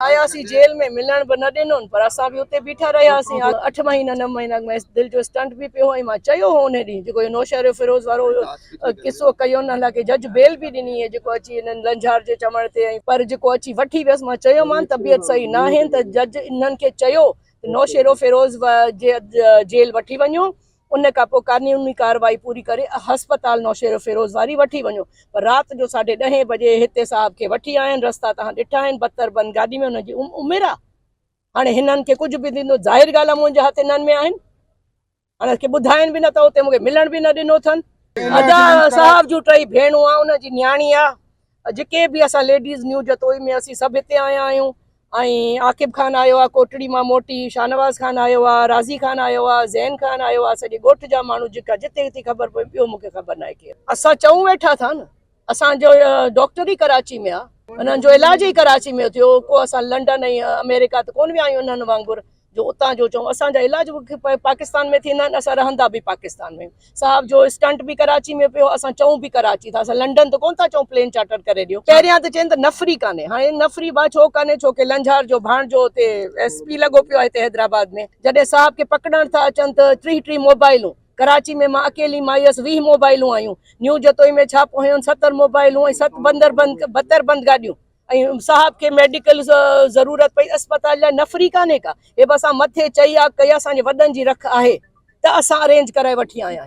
آياسين جيل ۾ ملڻ به نه ڏنون پر اسان به اتي بيٺا رهياسين. اٺ مهينا نو مهينا اڳ ۾ دل جو اسٽنٽ به پيو ۽ مان چيو هو انهي ڏينهن جيڪو اهو نوشهروفيروز وارو قصو ڪيو نه حالانڪه جج بيل به ڏني هئي جيڪو اچي انهن لنجهار جي چوڻ تي ۽ پر جيڪو اچي وٺي ويس مان چيومان طبيعت صحيح ناهي ته جج انهن کي چيو ته نوشهروفيروز جي جيل وٺي وڃو ان کان پوء قانوني ڪارروائي پوري ڪري هسپتال نوشهروفيروز واري وٺي وڃو پر رات جو ساڍي ڏهين بجي هتي صاحب کي وٺي آيا آهن رستا توهان ڏٺا آهن بتر بند گاڏي ۾ انهن جي عمر آ هاڻي هنن کي ڪجهه به ٿيندو ظاهر ڳالهه آ منهنجا هٿ انهن ۾ آهن هاڻي کي ٻڌائين به نه ته اتي مونکي ملڻ به نه ڏنو اٿن ادا صاحب جون ٽئي ڀيڻون آ انهن جي نياڻي آ جيڪي به اسان ليڊيز نيو جتوئي ۾ اسين سڀ هتي آيا آهيون ۽ عاقب خان آيو آهي ڪوٽڙي مان موٽي شاهنواز خان آيو آهي راضي خان آيو آهي زين خان آيو آهي سڄي ڳوٺ جا ماڻهو جيڪا جتي ڪٿي خبر پئي ٻيو مونکي خبر ناهي ڪير اسان چئون ويٺا ٿا نه اسان جو ڊاڪٽر ئي ڪراچي ۾ آهي انهن جو علاج ئي ڪراچي ۾ ٿيو ڪو اسان لنڊن ۽ آمريڪا ته ڪون ويا آهيون انهن وانگر جو اتان جو چئون اسان جا علاج به پاڪستان ۾ ٿيندا آهن اسان رهندا به پاڪستان ۾ صاحب جو اسٽنٽ به ڪراچي ۾ پيو اسان چئون به ڪراچي ٿا اسان لنڊن ته ڪون ٿا چئون پلين چارٽر ڪري ڏيو پهريان ته چين ته نفري ڪانهي هاڻي نفري با ڇو ڪانهي ڇو ڪي لنجهار جو ڀاڻجو اتي ايس پي لڳو پيو آهي هتي حيدرآباد ۾ جڏهن صاحب کي پڪڙڻ ٿا اچن ته 30 30 موبائلون ڪراچي ۾ مان اڪيلي مائي هيس 20 موبائلون آيون نيو جتوئي ۾ ڇاپو هنيو 70 موبائلون ۽ ست بندر بند بتر بند گاڏيون ۽ صاحب کي ميڊيڪل ضرورت پئي اسپتال لاء نفري ڪانهي ڪا هي به اسان مٿي چئي آ ڪئي اسان جي وڏن جي رک آهي ته اسان ارينج ڪرائي وٺي آيا آهيون.